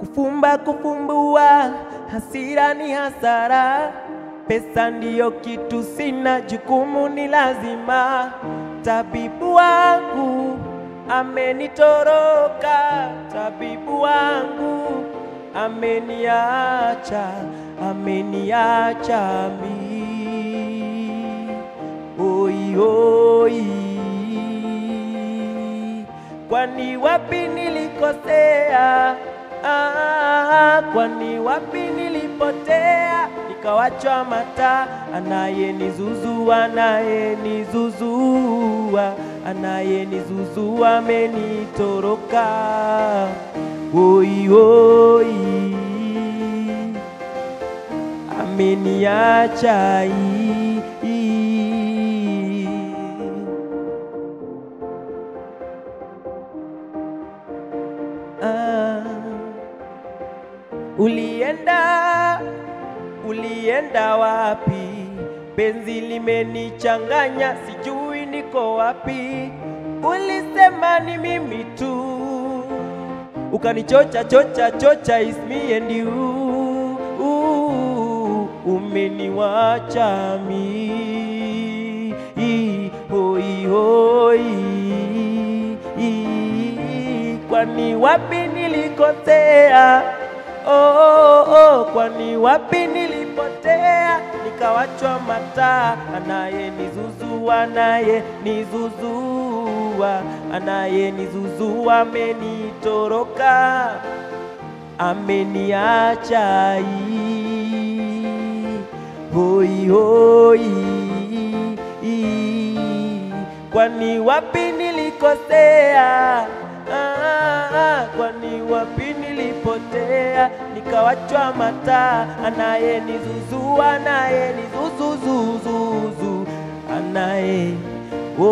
Kufumba kufumbua, hasira ni hasara. Pesa ndiyo kitu sina, jukumu ni lazima. Tabibu wangu amenitoroka, tabibu wangu ameniacha, ameniacha mi. Oi oi, kwani wapi nilikosea? Ah, kwani wapi nilipotea? Nikawachwa mata, anayenizuzua, anayenizuzua, anayenizuzua amenitoroka. Oi oi, ameniacha. Ulienda, ulienda wapi? Penzi limenichanganya, sijui niko wapi. Ulisema ni mimi tu, ukanichocha chocha chocha, it's me and you. Umeniwacha mi. Hoi hoi, kwani wapi nilikosea? Oh, oh, kwani wapi nilipotea? Nikawachwa mata, anayenizuzua, anayenizuzua, anayenizuzua amenitoroka, ameniacha. Hoi hoi, kwani wapi nilikosea? Ah, kwani wapi nilipotea? Nikawachwa mata, anayenizuzua, anayenizuzuzuzuzu, anaye oh,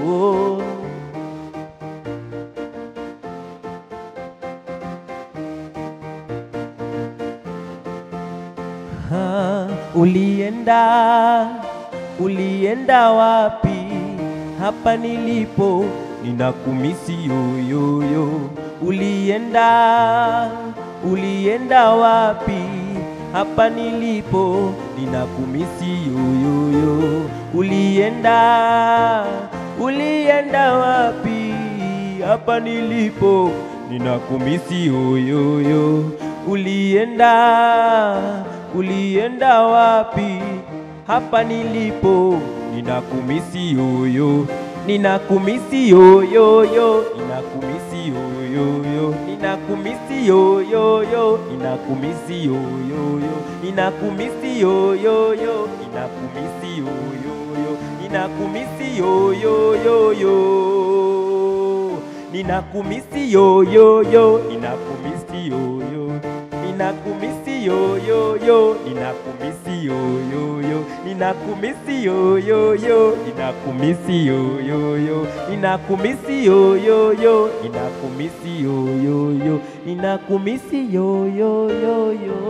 oh. Ha, ulienda, ulienda wapi? Hapa nilipo ninakumisi yoyoyo. Ulienda, ulienda wapi? Hapa nilipo ninakumisi yoyoyo. Ulienda, ulienda wapi? Hapa nilipo ninakumisi yoyoyo. Ulienda, ulienda wapi? Hapa nilipo ninakumisi yoyo. Ninakumisi yoyoyo, ninakumisi yoyoyo, ninakumisi yoyoyo, ninakumisi yoyoyo, ninakumisi yoyoyo, ninakumisi yoyoyo, ninakumisi yoyoyo, ninakumisi yoyoyo, ninakumisi yoyo, ninakumisi yoyoyo, ninakumisi yoyoyo, ninakumisi yoyoyo, ninakumisi yoyoyo, ninakumisi yoyoyo, ninakumisi yoyoyo, ninakumisi yoyoyo.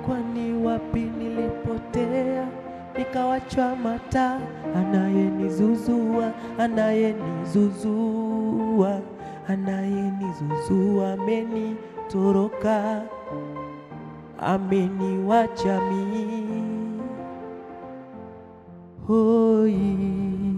Kwani wapi nilipotea? Nikawachwa mata, anayenizuzua, anayenizuzua, anayenizuzua amenitoroka, ameniwacha mi. Hoi.